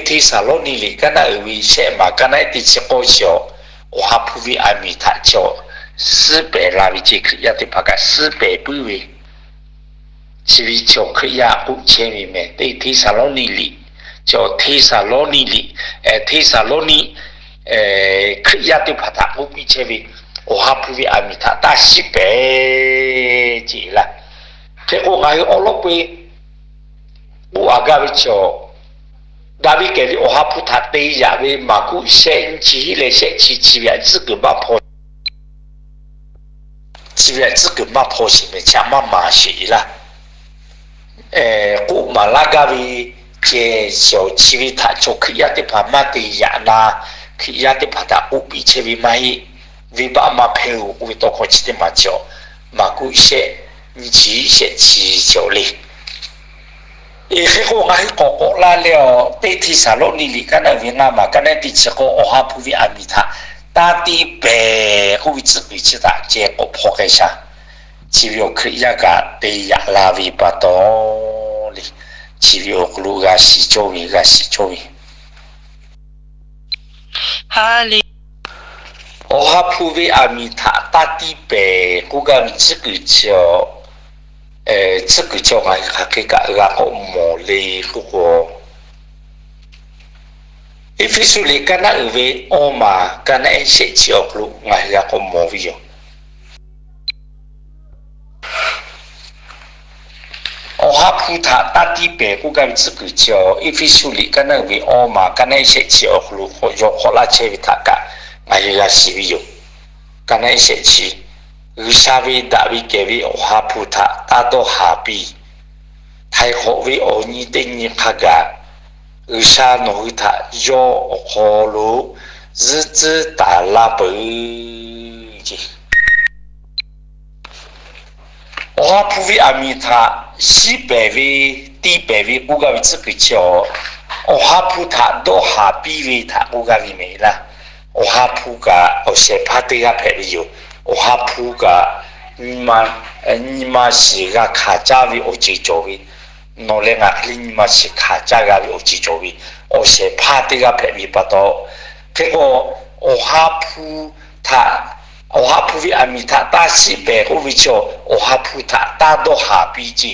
Hteˇsaˍlawˇniˆ liꞈ kaˇ naˆ uiˍ ve shehˆ maˬ kaˇ naˆ ehˉ teˇ chi k'awˇ chi awˬ, Awˬ ha hpu ve aˬ miˍ htaꞈ chi awˬ suhˉ pehˍ la ve ce, Hkriꞈ yaˇ teˇ hpaˍ kaꞈ suhˉ pehˍ puiˉ ve, chi ve chi awˬ Hkriꞈ yaˇ k'oˆ chehˇ ve mehˬ. Teˇ Hteˇsaˍlawˇniˆ liꞈ, chi awˬ Hteˇsaˍlawˇniˆ liꞈ, Hteˇsaˍlawˇniˆ Hkriꞈ yaˇ teˇ hpaˍ htaꞈ k'oˆ piˇ chehˇ ve, Awˬ ha hpu ve aˬ miˍ htaꞈ taˇ shiˉ pehˍ ce laˇ. Hk'e k'o, ngaˬ hui awˉ lawˉ peu-eˬ k'oˆ a gaˇ ve chi awˬ, daꞈ ve kehˬ ve Awˬ ha hpu htaꞈ te yaꞈ ve Maˍkuˆ shehˆ nyiˇ chi hiˆ leh shehˆ chi chi ve htaꞈ tcuhˉ kuiˬ maˇ hpaw chi ve htaꞈ tcuhˉ kuiˬ maˇ hpaw sheˍ mehˬ, chi htaꞈ maˇ maˍ sheˍ laˇ. K'oˆ maˍ laˇ gaˇ ve ceh, chi ve htaꞈ chaw Hkriꞈ yaˇ teˇ hpaˍ maˇ te yaꞈ na, Hkriꞈ yaˇ teˇ hpaˍ htaꞈ k'oˆ piˇ chehˇ ve maˇ heˆ. Venˇbaˆ maˇ hpehˇ-oˬ k'oˆ ve tawˇ hkawˇ chi teˇ maˬ chi awˬ, Maˍkuˆ shehˆ nyiˇ chi hiˆ shehˆ chi chi awˬ le. Eˬ, hk'e k'o ngaˬ hui k'awꞈ k'awꞈ la leh awˬ, Teˇ Hteˇsaˍlawˇniˆ liꞈ kaˇ naˆ uiˍ ve ngaˇ maˬ kaˇ naˆ ehˉ teˇ chi k'awˇ, Awˬ ha hpu ve aˬ miˍ htaꞈ taˇ tiˇ pehˍ k'oˆ ve tcuhˉ kuiˬ chi htaꞈ ceh k'awꞈ hpaw k'ai shaˍ. Chi ve awˬ Hkriꞈ yaˇ kaꞈ te yaꞈ la ve pa taw le, chi ve awˬ hk'aw lo g'a shiˍ cawˇ ve, g'a shiˍ cawˇ ve Awˬ ha hpu ve aˬ miˍ htaꞈ taˇ tiˇ pehˍ k'oˆ gaˇ ve tcuhˉ kuiˬ chi, tcuhˉ kuiˬ chi ngaˬ hui hk'aˬ hk'e kaꞈ g'a k'awꞈ mawˬ le k'oˆ k'o, Eˇfeˇsuꞈ liꞈ kaˇ naˆ uiˍ ve awˇ maˬ kaˇ naˆ ehˉ shehˆ chi awˬ hk'aw lo ngaˬ hui g'a k'awꞈ mawˬ ve yoˬ. Awˬ ha hpu htaꞈ taˇ tiˇ pehˍ k'oˆ gaˇ ve tcuhˉ kuiˬ chi, Eˇfeˇsuꞈ liꞈ kaˇ naˆ uiˍ ve awˇ maˬ kaˇ naˆ ehˉ shehˆ chi awˬ hk'aw lo k'awꞈ yaw hk'awꞈ laˇ chehˇ ve htaꞈ kaꞈ ngaˬ hui g'a shiˍ ve yoˬ. Kaˇ naˆ ehˉ shehˆ chi, G'uiˬsha ve daꞈ ve kehˬ ve Awˬ ha hpu htaꞈ taˇ dawˇ haˍ piˇ. Htaiˍ hk'awꞈ ve awˬ nyi teˇ nyi hk'a gaˬ, G'uiˬsha nawˬ hui htaꞈ yawˇ awˬ hk'aw lo zuhˇ tcuhˉ taˍ laˇ peuˬ ce. Awˬ ha hpu ve aˬ miˍ htaꞈ shiˉ pehˍ ve, tiˇ pehˍ ve k'oˆ gaˇ ve tcuhˉ kuiˬ chi, Awˬ ha hpu htaꞈ dawˇ haˍ piˇ ve htaꞈ k'oˆ gaˇ ve mehˍ laˇ. Awˬ ha hpu kaꞈ awˬ shehˍ hpaˇ teˇ g'aˇ hpehꞈ ve yoˬ. Awˬ ha hpu kaꞈ nyi ma shiˍ g'a hkanˍ caˇ ve awˬ ceuˬ cawˬ ve, nawˬ leh ngaˬ hk'e le nyi ma shiˍ hkanˍ caˇ g'a ve awˬ ceuˬ cawˬ ve, awˬ shehˍ hpaˇ teˇ g'aˇ hpehꞈ ve pa taw, hk'e k'o, Awˬ ha hpu htaꞈ, Awˬ ha hpu ve aˬ miˍ htaꞈ taˇ shiˉ pehˍ k'oˆ ve chi, Awˬ ha hpu htaꞈ taˇ dawˇ haˍ piˇ ce.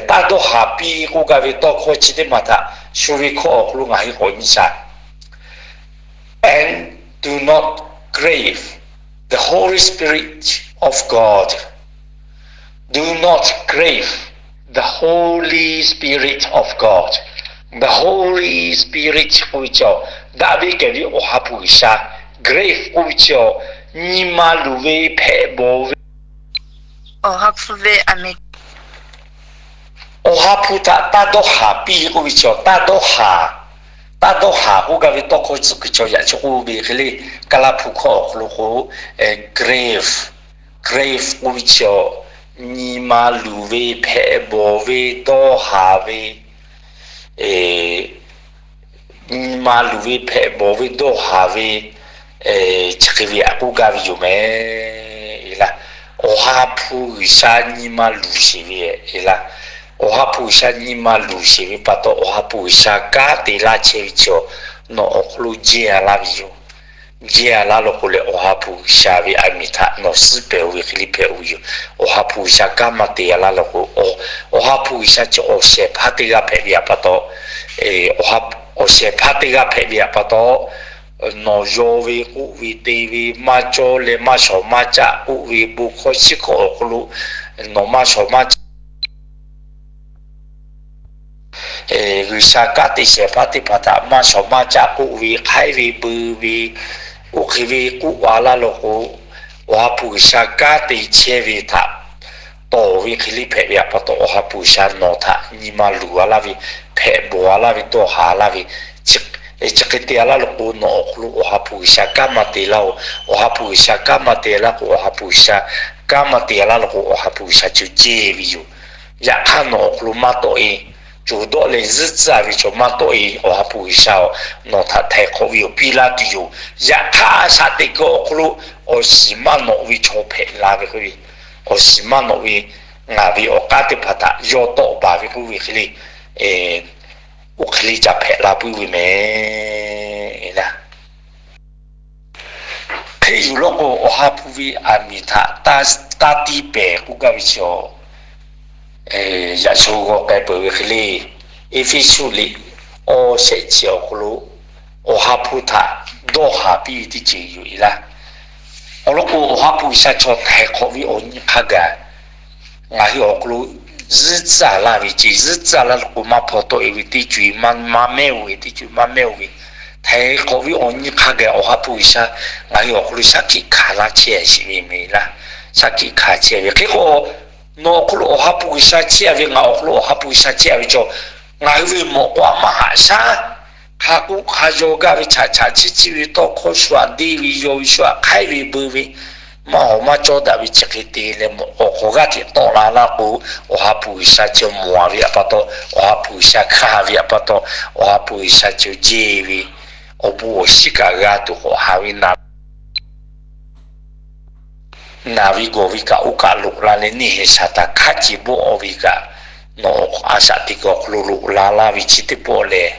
Taˇ dawˇ haˍ piˇ k'oˆ gaˇ ve tawˇ hkawˇ chi teˇ maˬ htaꞈ shu ve hkawˇ awˬ hk'aw lo ngaˬ hui k'awꞈ nyi shaˍ. And do not grieve the Holy Spirit of God. Do not grieve the Holy Spirit of God. The Holy Spirit k'oˆ ve chi, daꞈ ve kehˬ ve Awˬ ha hpu G'uiˬsha. Grieve k'oˆ ve chi, nyi ma luˬ ve, hpehꞈ bawˬ ve, Awˬ ha hpu ve aˬ miˍ, Awˬ ha hpu htaꞈ taˇ dawˇ haˍ piˇ k'oˆ ve chi, taˇ dawˇ haˍ, taˇ dawˇ haˍ k'oˆ gaˇ ve tawˇ hkawˇ tcuhˉ kuiˬ chi yaꞈ chi k'oˆ ve hk'e le, Kaˇlaˇ hpu hkawˇ awˬ hk'aw lo k'o, grieve, grieve k'oˆ ve chi, nyi ma luˬ ve, hpehꞈ bawˬ ve, dawˇ haˍ ve, nyi ma luˬ ve, hpehꞈ bawˬ ve, dawˇ haˍ ve, chi hk'e ve htaꞈ k'oˆ gaˇ ve yoˬ mehˍ laˇ. Awˬ ha hpu G'uiˬsha nyi ma luˬ sheˍ ve laˇ. Awˬ ha hpu G'uiˬsha nyi ma luˬ sheˍ ve pa taw, Awˬ ha hpu G'uiˬsha kanˉ te laˇ chehˇ ve chi nawˬ awˬ hk'aw lo jehˇ a laˇ ve yoˬ. Jehˇ a laˇ law k'o leh, Awˬ ha hpu G'uiˬsha ve aˬ miˍ htaꞈ nawˬ suhˉ pehˍ-o ve hk'e le hpehꞈ-o ve yoˬ. Awˬ ha hpu G'uiˬsha kanˉ maˇ te a laˇ law k'o, Awˬ ha hpu G'uiˬsha chi awˬ shehˍ hpaˇ teˇ g'aˇ hpehꞈ ve htaꞈ pa taw, awˬ shehˍ hpaˇ teˇ g'aˇ hpehꞈ ve htaꞈ pa taw, nawˬ yaw ve, k'oˆ ve, te ve, maˇ cawˇ leh maˇ shawˍ maˇ caˆ k'oˆ ve, bon hkawˇ shiˉ hkawˇ awˬ hk'aw lo nawˬ maˇ shawˍ maˇ caˆ G'uiˬsha kanˉ te shehˍ hpaˇ teˇ hpaˍ htaꞈ maˇ shawˍ maˇ caˆ k'oˆ ve, hk'aiˉ ve, beu ve, oˇ hk'e ve k'oˆ a laˇ law k'o, Awˬ ha hpu G'uiˬsha kanˉ te chehˇ ve htaꞈ tawˍ ve hk'e le hpehꞈ ve htaꞈ pa taw, Awˬ ha hpu G'uiˬsha nawˬ htaꞈ nyi ma luˬ a laˇ ve, hpehꞈ bawˬ a laˇ ve, dawˇ haˍ a laˇ ve, chi hk'e te a laˇ law k'o, nawˬ awˬ hk'aw lo Awˬ ha hpu G'uiˬsha kanˉ maˇ te laˇ-oˬ. Awˬ ha hpu G'uiˬsha kanˉ maˇ te laˇ k'o, Awˬ ha hpu G'uiˬsha kanˉ maˇ te laˇ law k'o, Awˬ ha hpu G'uiˬsha cawˬ jehˇ ve yoˬ. Yaꞈ hk'aˇ nawˬ awˬ hk'aw lo maˇ tawˆ-e. Cawˬ dawˆ leh zuhˆ tcuhˉ a ve chaw maˇ tawˆ-e. Awˬ ha hpu G'uiˬsha-oˬ, nawˬ htaꞈ htaiˍ hk'awꞈ ve awˬ piˇ laˇ tuˬ yoˬ. Yaꞈ hk'aˇ, a shaꞈ teꞈ kuiˬ awˬ hk'aw lo awˬ shiˍ maˇ nawꞈ ve chaw hpehꞈ la ve k'oˆ ve, awˬ shiˍ maˇ nawꞈ ve ngaˬ ve awˬ k'aˉ teˇ hpaˍ htaꞈ yawˇ tawˆ baˬ ve k'oˆ ve hk'e le, oˇ hk'e le ca hpehꞈ la puiˉ ve mehˍ laˇ. Hk'e yuˬ law k'o, Awˬ ha hpu ve aˬ miˍ htaꞈ taˇ tiˇ pehˍ k'oˆ gaˇ ve chi, yaꞈ shu g'aw k'ai peuˬ ve hk'e le, Eˇfeˇsuꞈ liꞈ awˬ shehˆ chi awˬ hk'aw lo Awˬ ha hpu htaꞈ dawˇ haˍ piˇ ve teˇ ceuˬ yoˬ e laˇ. Awˬ lawn k'o, Awˬ ha hpu G'uiˬsha chaw htaiˍ hk'awꞈ ve awˬ nyi hk'a gaˬ ngaˬ hui awˬ hk'aw lo zuhˇ tcuhˉ laˇ ve ce, zuhˇ tcuhˉ laˇ k'o maˇ hpaw tawˆ e ve teˇ ceuˬ, maˇ mehˇ oˬ ve teˇ ceuˬ maˇ mehˇ oˬ ve, htaiˍ hk'awꞈ ve awˬ nyi hk'a gaˬ Awˬ ha hpu G'uiˬsha ngaˬ hui awˬ hk'aw lo shaˉ hkiˆ hkanˍ laˇ chehˇ sheˍ ve mehˍ laˇ. Shaˉ hkiˆ hkanˍ chehˇ ve hk'e k'o, nawˬ awˬ hk'aw lo Awˬ ha hpu G'uiˬsha chehˇ ve, ngaˬ awˬ hk'aw lo Awˬ ha hpu G'uiˬsha chehˇ ve chaw, ngaˬ hui ve mawꞈ k'aw maˇ haꞈ shaˉ, hk'a k'oˆ hk'a yaw gaˇ ve chaꞈ chaꞈ chiˇ chiˇ ve tawˇ hkawˇ shu aꞈ deˇ ve yaw ve shu aꞈ hk'aiˉ ve beu ve, maˇ hawˍ maˇ cawˇ daꞈ ve chi hk'e te leh mawꞈ k'aw hk'aw g'aˇ hteꞈ tawˆ la laˇ k'o, Awˬ ha hpu G'uiˬsha chi mawˬ a ve htaꞈ pa taw, Awˬ ha hpu G'uiˬsha hkanˇ ve htaꞈ pa taw, Awˬ ha hpu G'uiˬsha chi jehˇ ve awˬ bon awˬ shiˉ kaꞈ g'a tuˬ k'awꞈ haˍ ve naˍ naˍ ve gawˬ ve kaꞈ oˇ kaꞈ loꞈ la leh, neˇ haiˬ Saˍtanˍ hkaˆ ce bawˆ ve kaꞈ nawˬ a shaꞈ teꞈ kuiˬ awˬ hk'aw lo loꞈ la laˇ ve chi teˇ pawˆ lehˬ,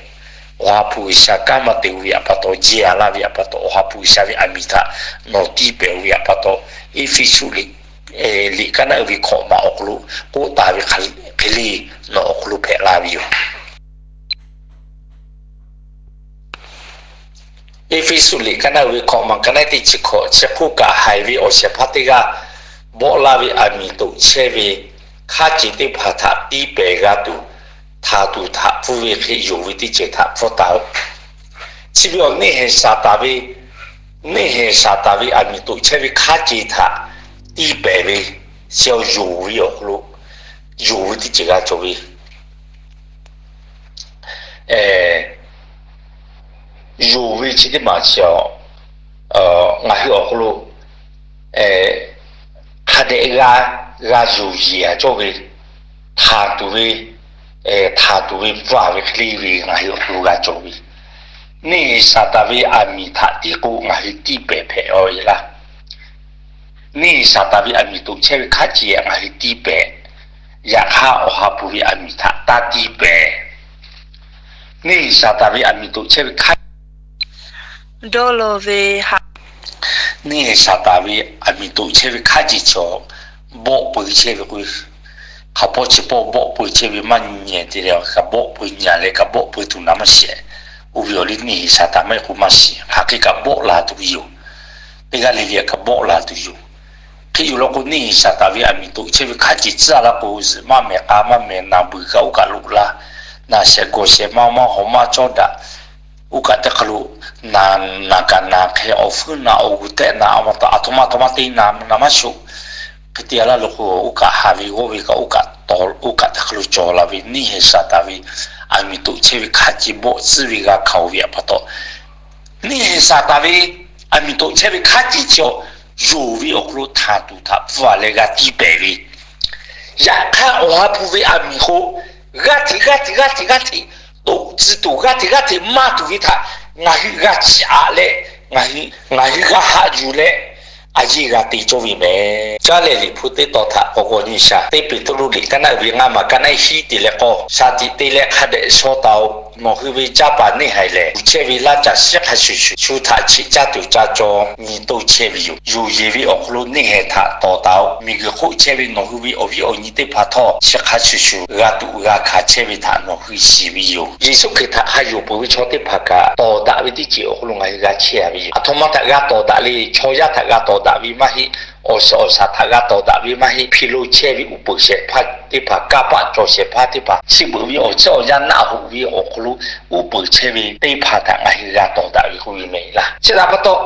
Awˬ ha hpu G'uiˬsha kanˉ maˇ te ve htaꞈ pa taw, jehˇ a laˇ ve htaꞈ pa taw, Awˬ ha hpu G'uiˬsha ve aˬ miˍ htaꞈ nawˬ tiˇ pehˍ ve htaꞈ pa taw, Eˇfeˇsuꞈ liꞈ kaˉ naˆ uiˍ ve hkawꞈ maˬ awˬ hk'aw lo k'oˆ taˍ ve hk'e le, nawˬ awˬ hk'aw lo hpehꞈ la ve yoˬ. Eˇfeˇsuꞈ liꞈ kaˉ naˆ uiˍ ve hkawꞈ maˬ kaˉ naˆ teˇ chi hkawꞈ, chi hk'oˆ kaꞈ haiˬ ve awˬ shehˍ hpaˇ teˇ g'aˇ bawˆ laˇ ve aˬ miˍ toꞈ chehˇ ve hkaˆ ce teˇ hpaˍ htaꞈ tiˇ pehˍ g'a tuˬ, htaˍ tuˬ htaꞈ pfuhˇ ve hk'e yonˍ ve teˇ ceuˬ htaꞈ pfuhˇ taˍ-oꞈ. Chi ve awˬ neˇ haiˬ Saˍtanˍ ve, neˇ haiˬ Saˍtanˍ ve aˬ miˍ toꞈ chehˇ ve hkaˆ ce htaꞈ tiˇ pehˍ ve, chi awˬ yonˍ ve awˬ hk'aw lo yonˍ ve teˇ ceuˬ g'a cawˬ ve yonˍ ve chi teˇ maˬ chi, ngaˬ hui awˬ hk'aw lo hk'a dehꞈ g'a, g'a yonˍ yeˬ a cawˇ ve, htaˍ tuˬ ve, htaˍ tuˬ ve pfuhˇ ve hk'e le ve ngaˬ hui awˬ hk'aw lo g'a cawˬ ve, neˇ haiˬ Saˍtanˍ ve aˬ miˍ htaꞈ tiˉ k'o ngaˬ hui tiˇ pehˍ hpehꞈ a ve laˇ. Neˇ haiˬ Saˍtanˍ ve aˬ miˍ toꞈ chehˇ ve hkaˆ ce ngaˬ hui tiˇ pehˍ. Yaꞈ hk'aˇ, Awˬ ha hpu ve aˬ miˍ htaꞈ taˇ tiˇ pehˍ. Neˇ haiˬ Saˍtanˍ ve aˬ miˍ toꞈ chehˇ ve hkaˆ dawˇ law ve, neˇ haiˬ Saˍtanˍ ve aˬ miˍ toꞈ chehˇ ve hkaˆ ce chaw bawˆ peu chehˇ ve k'o, hk'a pawˆ chi pawˆ bawˆ peu chehˇ ve maˇ nyi nyi te leh, kaꞈ bawˆ peu nyi leh kaꞈ bawˆ peu tuˬ naˍ maˇ shiˍ. Oˇ ve awˬ liˇ neˇ haiˬ Saˍtanˍ maˇ heˆ k'o maˇ shiˍ. Hk'aˬ hk'e kaꞈ bawˆ la tuˬ ve yoˬ. Teˇ g'aˇ le le kaꞈ bawˆ la tuˬ yoˬ. Hk'e yoˬ law k'o, neˇ haiˬ Saˍtanˍ ve aˬ miˍ toꞈ chehˇ ve hkaˆ ce tcuhˉ la k'o, zuhꞈ maˇ mehˍ k'a maˇ mehˍ naˬ beuˬ kaꞈ oˇ kaꞈ loꞈ la, naˬ shehˍ gawˬ shehˍ maˇ maˇ hawˍ maˇ cawˇ daꞈ, oˇ kaꞈ teˇ hk'a lo naˬ, naˬ kaꞈ naˬ hk'e awˬ fuiˉ naˬ awˬ g'uˬ tehˆ naˬ a ma taw, aˬ htoꞈ ma aˬ htoꞈ ma te naˬ naˬ maˇ shoꞈ. Hk'e te a laˇ lo k'o, oˇ kaꞈ haˍ ve g'awˇ ve kaꞈ oˇ kaꞈ taw, oˇ kaꞈ teˇ hk'a lo cawˬ la ve neˇ haiˬ Saˍtanˍ ve aˬ miˍ toꞈ chehˇ ve hkaˆ ce bawˆ tcuhˉ ve g'a hkanˍ ve htaꞈ pa taw, neˇ haiˬ Saˍtanˍ ve aˬ miˍ toꞈ chehˇ ve hkaˆ ce chaw yonˍ ve awˬ hk'aw lo htaˍ tuˬ htaꞈ pfuhˇ leh g'a tiˇ pehˍ ve, yaꞈ hk'aˇ Awˬ ha hpu ve aˬ miˍ k'o, g'aˇ hteꞈ g'aˇ hteꞈ g'aˇ hteꞈ g'aˇ hteꞈ toꞈ tcuh tuˬ, g'aˇ hteꞈ g'aˇ hteꞈ maˇ tuˬ ve htaꞈ ngaˬ hui g'a chiˇ aꞈ leh, ngaˬ hui g'a haꞈ yuˬ leh, a yeˇ g'a te cawˇ ve mehˍ. Caˇ lehˬ, Liꞈ hpu teˇ tawn htaꞈ k'awꞈ g'awˬ nyi shaˍ. Teˇ Peˍtruˆ liꞈ kaˉ naˆ uiˍ ve ngaˇ maˬ kaˉ naˆ hiˉ te leh k'awˇ, shaˍ tiꞈ te leh hk'a dehꞈ shaw taˍ-oꞈ. Nawˬ hui ve canˇ paˍ neˇ haiˬ lehˬ, kuˬ chehˇ ve laˇ caˬ shiˉ hk'a shuˍ shuˍ, shu htaꞈ cheꞈ caˇ tuˬ ca caw nyi toˇ chehˇ ve yoˬ. Yonˍ yeˬ ve awˬ hk'aw lo neˇ haiˬ htaꞈ tawˍ taˍ-oꞈ. Miˬguiˬ hk'oˆ chehˇ ve nawˬ hui ve awˬ viˉ awˬ nyi teˇ hpaˍ htawˇ, chi hk'a shuˍ shuˍ g'a tuꞈ g'a hkanˍ chehˇ ve htaꞈ nawˬ hui shiˍ ve yoˬ. Yeˍsuˆ Hkriꞈ htaꞈ hk'a yonˍ peuˬ ve chaw teˇ hpaˍ kaꞈ, tawˍ daꞈ ve teˇ ceuˬ awˬ hk'aw lo ngaˬ hui g'a chehˇ a ve yoˬ. Aˬ htoꞈ ma htaꞈ g'a tawˍ daꞈ le. Chaw yaˇ htaꞈ g'a tawˍ daꞈ ve maˇ heˆ. Awˬ shiˍ awˬ shaˍ htaꞈ g'a tawˍ daꞈ ve maˇ heˆ. Hpi lo chehˇ ve uˉ peunˍ shehˍ hpaˇ teˇ hpaˍ, kanˇ paˆ cawˬ shehˍ hpaˇ teˇ hpaˍ, chi beuꞈ ve awˬ chehˇ awˬ yanˇ naˆ hoꞈ ve awˬ hk'aw lo uˉ peunˍ chehˇ ve teˇ hpaˍ htaꞈ ngaˬ hui g'a tawˍ daꞈ ve k'oˆ ve mehˍ laˇ. Chi htaꞈ pa taw,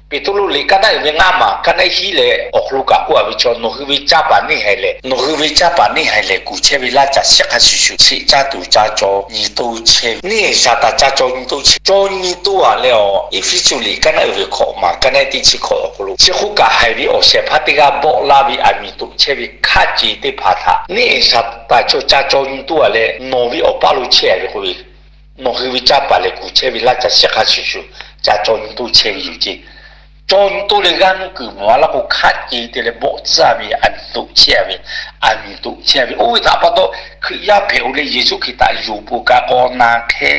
Peˍtruˆ liꞈ kaˉ naˆ uiˍ ve ngaˇ maˬ kaˉ naˆ hiˉ leh awˬ hk'aw lo kaꞈ k'oˆ a ve chaw, nawˬ hui ve canˇ paˍ neˇ haiˬ lehˬ, nawˬ hui ve canˇ paˍ neˇ haiˬ lehˬ, kuˬ chehˇ ve laˇ caˬ shiˉ hk'a shuˍ shuˍ, cheꞈ caˇ tuˬ ca caw nyi toˇ chehˇ ve, neˇ haiˬ Saˍtanˍ ca caw nyi toˇ chehˇ ve, caw nyi toˇ a leh, awˬ Eˇfeˇsuꞈ liꞈ kaˉ naˆ uiˍ ve hkawꞈ maˬ kaˉ naˆ teˇ chi hkawꞈ awˬ hk'aw lo, chi hk'oˆ kaꞈ haiˬ ve awˬ shehˍ hpaˇ teˇ g'aˇ bawˆ laˇ ve aˬ miˍ toꞈ chehˇ ve hkaˆ ce teˇ hpaˍ htaꞈ neˇ haiˬ Saˍtanˍ chaw ca caw nyi toˇ a leh, nawˬ ve awˬ paˇ lo chehˇ a ve k'oˆ ve, nawˬ hui ve canˇ paˍ lehˬ kuˬ chehˇ ve laˇ caˬ shiˉ hk'a shuˍ shuˍ, ca caw nyi toˇ chehˇ ve yoˬ ceˇ. cawˇ nyi toˇ leh g'aˇ nuˇ kuiˬ mawˬ a laˇ k'o, hk'aˆ ce te leh bawˆ tcuhˇ ve, aˬ miˍ toꞈ chehˇ ve, aˬ miˍ toꞈ chehˇ ve. Oˇ ve htaꞈ pa taw, Hkriꞈ yaˇ hpehꞈ-oˬ leh Yeˍsuˆ Hkriꞈ htaꞈ yonˍ peuˬ kaꞈ k'awꞈ na hk'e,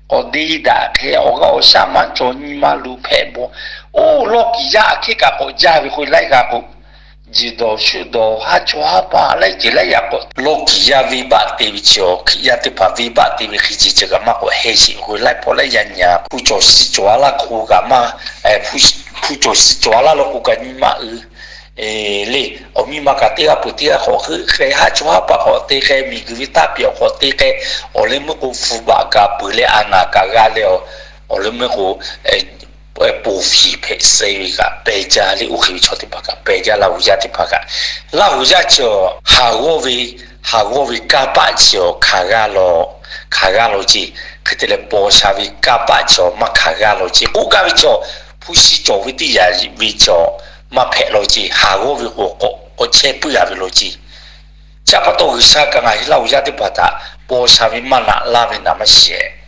k'awꞈ deˇ daꞈ hk'e, awˬ g'aˇ awˬ shaˉ maˇ cawˬ, nyi ma luˬ hpehꞈ bawˬ. Oˇ lawˇ kiˍ yaˇ aˬ hkiˆ kaꞈ k'awꞈ jaˇ ve k'oˆ ve laiˉ g'a k'o, jiˬ dawˬ shuˆ dawˬ haˉ chawˇ haˉ paˆ laiˉ ceuˬ laiˉ yaꞈ k'awꞈ lawˇ kiˍ yaˇ venˇ baˆ te ve chi awˬ, Hkriꞈ yaˇ teˇ hpaˍ venˇ baˆ te ve hk'e ce ceuˬ kaꞈ maˇ k'awꞈ heh sheˍ k'oˆ ve laiˉ hpawˇ laiˉ yaˇ nyi a. Hpu cawˬ shiˍ cawˬ a laˇ k'o kaꞈ maˇ, hpu cawˬ shiˍ cawˬ a laˇ law k'o kaꞈ nyi ma uiˍ le. Awˬ miˇ ma kaꞈ teˇ g'aˇ peuˬ teˇ g'aˇ k'awꞈ heuˆ k'ai, haˉ chawˇ haˉ paˆ k'awꞈ te k'ai, miˬguiˬ ve taˇ piˇ awˬ k'awꞈ te k'ai, awˬ leh meuˇ k'o hpu baꞈ kaꞈ peuˬ leh a naˍ kaꞈ g'a leh, awˬ leh meuˇ k'o ponˬ fiˍ hpehꞈ suh ve kaꞈ peh jaˇ le. Oˇ hk'e ve chaw teˇ hpaˍ kaꞈ peh jaˇ, Laˇ huˍ yaˇ teˇ hpaˍ kaꞈ. Laˇ huˍ yaˇ chi awˬ haˍ g'awˇ ve, haˍ g'awˇ ve kanˇ paˆ chi awˬ hkanˍ g'aˇ law, hkanˍ g'aˇ law ce. Hk'e te leh paw sha ve kanˇ paˆ chi awˬ maˇ hkanˍ g'aˇ law ce k'oˆ gaˇ ve chi awˬ, hpu shi cawˬ ve teˇ yanˇ ve chi awˬ maˇ hpehꞈ law ce. Haˍ g'awˇ ve k'o k'awꞈ chehˇ puiˉ a ve law ce. Chi pa taw G'uiˬsha kaꞈ ngaˬ hui Laˇ huˍ yaˇ teˇ hpaˍ htaꞈ paw sha ve maˇ naꞈ laˇ ve naˍ maˇ shehˍ.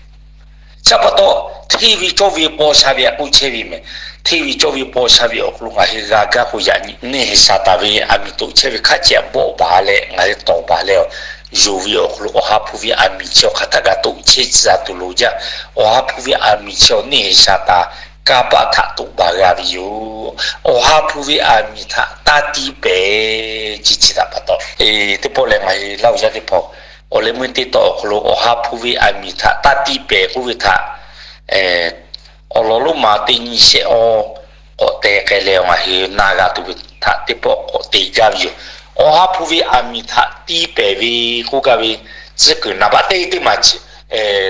Chi pa taw, hteˇ ve cawˇ ve paw sha ve a k'oˆ chehˇ ve mehˬ. Hteˇ ve cawˇ ve paw sha ve awˬ hk'aw lo ngaˬ hui g'a gaˇ k'o, yaꞈ nyi neˇ haiˬ Saˍtanˍ ve aˬ miˍ toꞈ chehˇ ve hk'a ceh bawˆ baˬ leh ngaˬ hui tawˍ baˬ leh, yonˍ ve awˬ hk'aw lo Awˬ ha hpu ve aˬ miˍ chi awˬ hk'aˬ htaˇ g'a toꞈ chehˇ tcuh tuˬ loˍ jaˇ. Awˬ ha hpu ve aˬ miˍ chi awˬ neˇ haiˬ Saˍtanˍ kanˇ paˆ htaꞈ toꞈ baˬ g'a ve yoˬ. Awˬ ha hpu ve aˬ miˍ htaꞈ taˇ tiˇ pehˍ ce. Chi htaꞈ pa taw, teˇ pawˆ leh ngaˬ hui Laˇ huˍ yaˇ teˇ hpaˍ awˬ leh meuˇ teˇ tawˆ awˬ hk'aw lo Awˬ ha hpu ve aˬ miˍ htaꞈ taˇ tiˇ pehˍ k'oˆ ve htaꞈ awˬ lawn lonˉ ma teˇ nyi shehˆ awˇ k'awꞈ te k'ai leh, ngaˬ hui na g'a tuˬ ve htaꞈ teˇ pawˆ k'awꞈ te gaˇ ve yoˬ. Awˬ ha hpu ve aˬ miˍ htaꞈ tiˇ pehˍ ve k'oˆ gaˇ ve tcuhˉ kuiˬ naˍ baꞈ teˇ teˇ maˬ,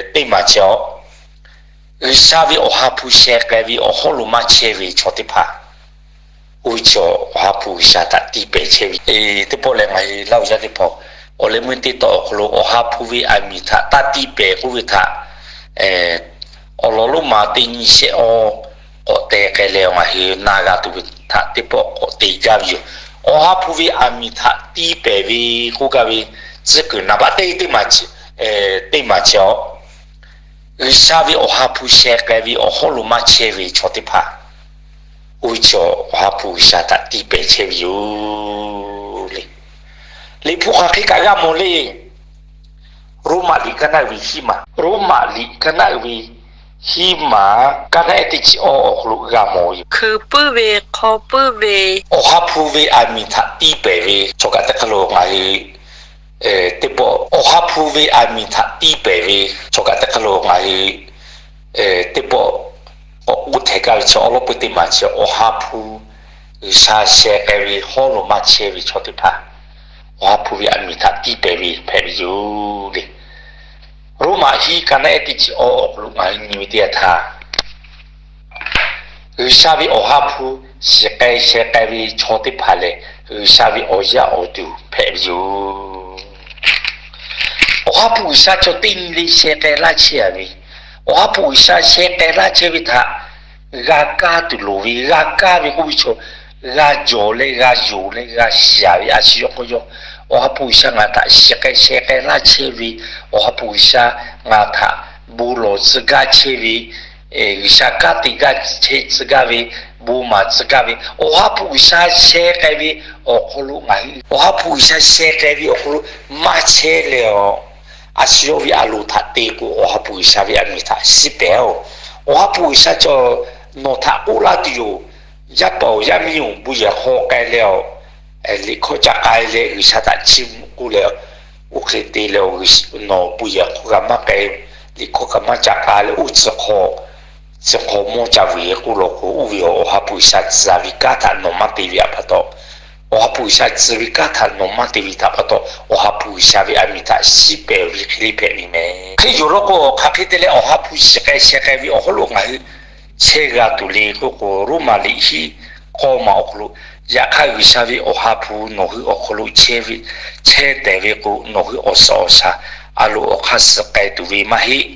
teˇ maˬ chi awˬ, G'uiˬsha ve Awˬ ha hpu sheh k'ai ve awˬ hawˉ lo maˇ chehˇ ve chaw teˇ hpaˍ, oˇ ve chi Awˬ ha hpu G'uiˬsha htaꞈ tiˇ pehˍ chehˇ ve. Teˇ pawˆ leh ngaˬ hui Laˇ huˍ yaˇ teˇ hpaˍ awˬ leh meuˇ teˇ tawˆ awˬ hk'aw lo Awˬ ha hpu ve aˬ miˍ htaꞈ taˇ tiˇ pehˍ k'oˆ ve htaꞈ awˬ lawn lonˉ ma teˇ nyi shehˆ awˇ k'awꞈ te k'ai leh, ngaˬ hui na g'a tuˬ ve htaꞈ teˇ pawˆ k'awꞈ te gaˇ ve yoˬ. Awˬ ha hpu ve aˬ miˍ htaꞈ tiˇ pehˍ ve k'oˆ gaˇ ve tcuhˉ kuiˬ naˍ baꞈ teˇ teˇ maˬ, teˇ maˬ chi awˬ, G'uiˬsha ve Awˬ ha hpu sheh k'ai ve awˬ hawˉ lo maˇ chehˇ ve chaw teˇ hpaˍ, oˇ ve chi Awˬ ha hpu G'uiˬsha htaꞈ tiˇ pehˍ chehˇ ve yoˬ le. Liꞈ hpu hk'aˬ hk'e kaꞈ g'a mawˬ le. Roˉmaꞈ liꞈ kaˇ naˆ uiˍ ve hiˉ maˬ, Roˉmaꞈ liꞈ kaˇ naˆ uiˍ ve hiˉ maˬ kaˇ naˆ ehˉ teˇ chi awˇ awˬ hk'aw lo g'a mawˬ ve yoˬ. Hkui puiˉ ve, hk'aw puiˉ ve, Awˬ ha hpu ve aˬ miˍ htaꞈ tiˇ pehˍ ve chaw kaꞈ teˇ hk'aˇ lo ngaˬ hui teˇ pawˆ, Awˬ ha hpu ve aˬ miˍ htaꞈ tiˇ pehˍ ve chaw kaꞈ teˇ hk'aˇ lo ngaˬ hui teˇ pawˆ k'awꞈ k'oˆ htehꞈ gaˇ ve chi awˬ lawn peu teˇ maˬ chi Awˬ ha hpu G'uiˬsha sheh k'ai ve hawˉ lo maˇ chehˇ ve chaw teˇ hpaˍ, Awˬ ha hpu ve aˬ miˍ htaꞈ tiˇ pehˍ ve hpehꞈ ve yoˬ le. Roˉmaꞈ hiˉ kaˇ naˆ ehˉ teˇ chi awˇ awˬ hk'aw lo ngaˬ hui nyi ve teˇ yanˇ htaˇ, G'uiˬsha ve Awˬ ha hpu shiˍ k'ai sheh k'ai ve chaw teˇ hpaˍ lehˬ, G'uiˬsha ve awˬ yaˇ awˬ duˬ hpehꞈ ve yoˬ. Awˬ ha hpu G'uiˬsha chaw teˇ nyi le sheh k'ai laˇ chehˇ a ve, Awˬ ha hpu G'uiˬsha sheh k'ai laˇ chehˇ ve htaꞈ g'a kaˇ tuˬ loˍ ve, g'a kaˇ ve k'oˆ ve chaw, g'a jawˬ leh g'a yonˍ leh g'a shaˍ ve a shu yawˇ k'o yawˇ, Awˬ ha hpu G'uiˬsha ngaˬ htaꞈ shiˍ k'ai sheh k'ai laˇ chehˇ ve, Awˬ ha hpu G'uiˬsha ngaˬ htaꞈ bon lawˬ tcuh gaˇ chehˇ ve, G'uiˬsha kanˉ te gaˇ chehˇ tcuh gaˇ ve, bon maˍ tcuh gaˇ ve, Awˬ ha hpu G'uiˬsha sheh k'ai ve awˬ hk'aw lo ngaˬ hui Awˬ ha hpu G'uiˬsha sheh k'ai ve awˬ hk'aw lo maˇ chehˇ leh a, a shu yawˇ ve a loˍ htaꞈ te k'o, Awˬ ha hpu G'uiˬsha ve aˬ miˍ htaꞈ shiˉ pehˍ-oˬ. Awˬ ha hpu G'uiˬsha chaw nawˬ htaꞈ k'oˆ laˇ tuˬ yoˬ. Yaˇ paˍ-oˬ, yaˇ miˇ-oˬ, bon yehˬ hk'aw k'ai leh a, liꞈ hkawˇ ca k'ai leh G'uiˬsha htaꞈ chiˇ mvuh k'oˆ leh, oˇ hk'e te leh, nawˬ bon yehˬ hk'aw kaꞈ maˇ k'ai, liꞈ hkawˇ kaꞈ maˇ ca k'ai leh, oˇ tcuh hk'aw, tcuh hk'aw mawˇ ca vuiˬ e k'oˆ law k'o, oˇ ve Awˬ ha hpu G'uiˬsha tcuh ve kanˉ htaꞈ nawˬ maˇ te ve a pa taw, Awˬ ha hpu G'uiˬsha tcuh ve kanˉ htaꞈ nawˬ maˇ te ve htaꞈ pa taw, Awˬ ha hpu G'uiˬsha ve aˬ miˍ htaꞈ shiˉ pehˍ ve hk'e le hpehꞈ ve mehˍ. Hk'e yoˬ law k'o, hk'aˬ hk'e te leh Awˬ ha hpu shiˍ k'ai sheh k'ai ve awˬ hawˉ lo ngaˬ hui chehˇ g'a tuˬ le k'oˆ k'o, Roˉmaꞈ liꞈ hiˉ k'awˇ maˬ awˬ hk'aw lo, yaꞈ hk'aˇ G'uiˬsha ve Awˬ ha hpu nawˬ hui awˬ hk'aw lo chehˇ ve, chehˇ tehˍ ve k'o, nawˬ hui awˬ suhˍ awˬ shaˍ a loˍ awˬ hk'aˇ suh k'ai tuˬ ve maˇ heˆ.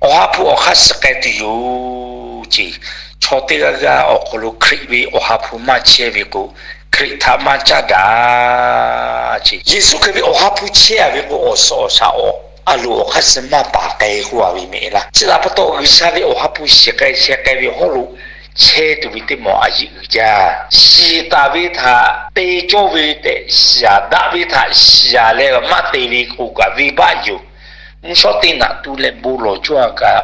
Awˬ ha hpu awˬ hk'aˇ suh k'ai tuˬ yoˬ ce. Chaw teˇ g'aˇ g'aˇ awˬ hk'aw lo Hkriꞈ ve Awˬ ha hpu maˇ chehˇ ve k'o, Hkriꞈ htaꞈ maˇ caˇ daꞈ ce. Yeˍsuˆ Hkriꞈ ve Awˬ ha hpu chehˇ a ve k'o, awˬ suhˍ awˬ shaˍ a loˍ awˬ hk'aˇ suh maˇ paˍ k'ai k'oˆ a ve mehˍ laˇ. Chi htaꞈ pa taw, G'uiˬsha ve Awˬ ha hpu shiˍ k'ai sheh k'ai ve hawˉ lo chehˇ tuˬ ve teˇ mawˬ a yeꞈ uiˍ jaˇ. Shiˍ taˍ ve htaꞈ te cawˇ ve tehꞈ shiˍ daꞈ ve htaꞈ shiˍ leh maˇ te ve k'o kaꞈ venˇbaˆ yoˬ. Mvuhˇ shawˉ teˇ naꞈ tu leh bon lawˬ cawˇ a kaꞈ